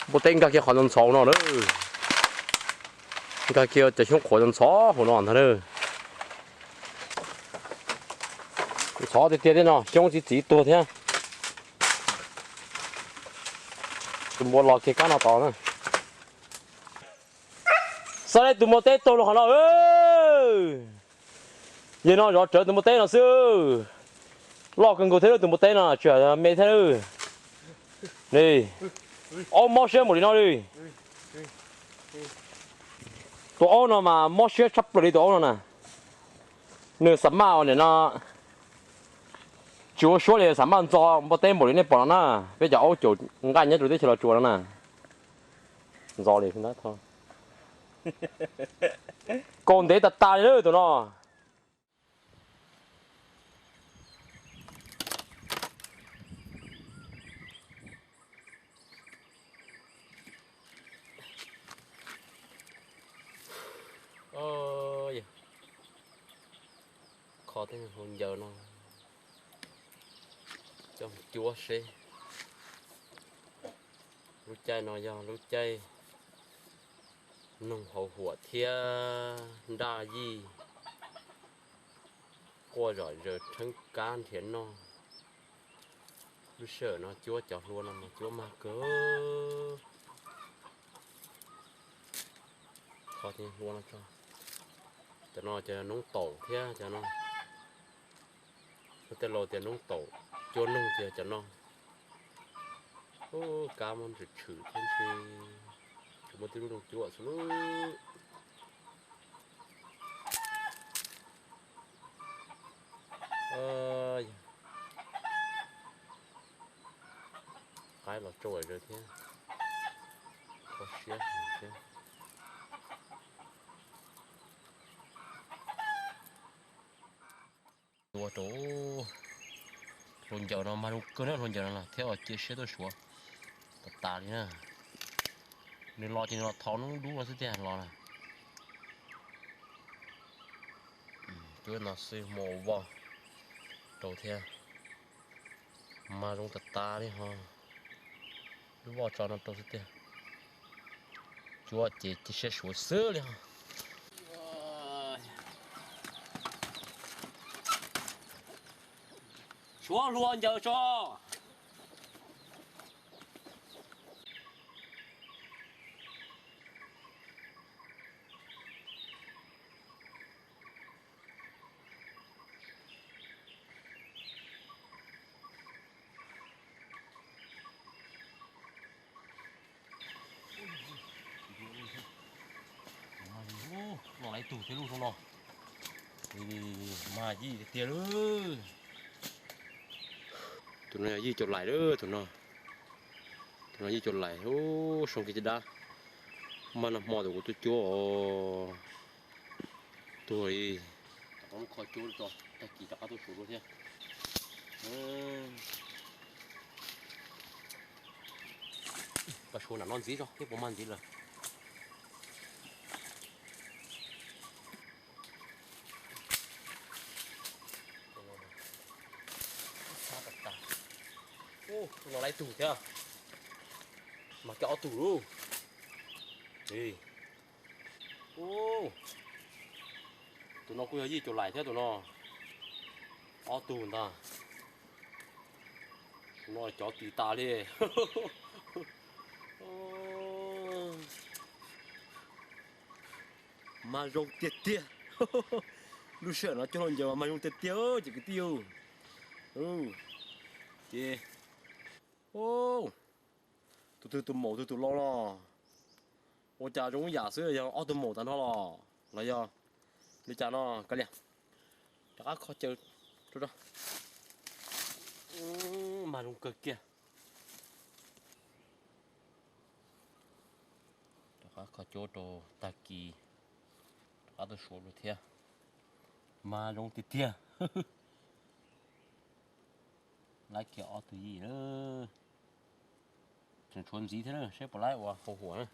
Npua teb nkag kiag qhov ntxhov ntxhov no na. Nkag kiag cov xyoob qhuav ntxhov ntxhov hauv no ntag na. Ntxhov tiag tiag thiab no, xyoob txiv txiv tuag thiab. Tus npua los kiag kab no tod na. Xav li tus npua teb tuag los qhov no. Yog no zov rawv tus npua teb no xwb. Loj kawg nkaus thiab tus npua teb no, tsis me thiab. Ni, aub mob siab npaum li no li. Tus aub no mas mob siab tshaj plaws li tus aub no na. Nws xav maj nim no tsis ua suab li, xav maj ntxo npua teb npaum li nej pom no na. Peb cov aub caum nqaij nyob rau teb chaws Los Tsuas no na. Ntxo li, kaus ntev tas tas li lawm tus no. Kho tej hluas ncaws no coj cuab seb. Lub caij no yog lub caij noog hauv huam thiab nraj yij quaj zom zaws rheeb kab nrhiav noj. Lub sij hawm no cuab cov hlua no mas cuab mag kawg. Kho tej hlua no tso. Cov no cov noob taum thiab cov no. Tej laus tias noob taum cuab noog tiag cov no. Ub, kab muab ntshwm tshwm thiab ntshe tsuas muaj tib lub nroog cuab xwb lub. Qaib los tsau zom zaws thiab. Kho siab thiab. Ua rau hluas ncaws no mag zoo kawg na, hluas ncaws no los thiab ua cia siab tuaj suav tas tas li na. Nws los ces nws los thaum hnub dub no xwb tiag los na. Cuab no xwb muaj ua voj rau thiab. Mag zoo tas tas li ho. Lub voj tso no rau xwb tiag. Cuab ces cia siab suav xwb li ho. Suav hluas ncaws tso. Los lawv tug thiab lub zoo no. Mag yij tiag tiag lawm. Tus no yog yij caum lais lawm tus no. Tus no yij caum lais, soo kiag caj dab. Mag nag hmo tus kuv tuaj cuab os. Tuag li. Kho cuab tso, tag kis rov qab tuaj suav dua thiab. Pab suav nram no ntxiv tso, thiab puas mag ntxiv lawm. Ub, tus no lawv tug thiab. Mag kiag ob tug lauj. Ub, tus no kuj yog yij caum lais thiab tus no. Ob tug ntag. Tus no cov tis tas li. Mag zoo tiag tiag. Lub sij hawm no coj hluas ncaws mas mag zoo tiag tiag ces kwv tij. Ces tus twg tus maum tus twg tus laus no, ua cas zoo ib yam xwb, yog ob tug maum tag nrho los los yog li cas no kav liam. Rov qab kho caw rau, mag zoo kawg kiag. Rov qab kho cuab rau tag kis, rov qab tuaj suav dua thiab. Mag zoo tiag tiag. Laib kiag ob tug yij lawm. Tseem tshuav ntxiv thiab na, saib puas laib ua hau huam na.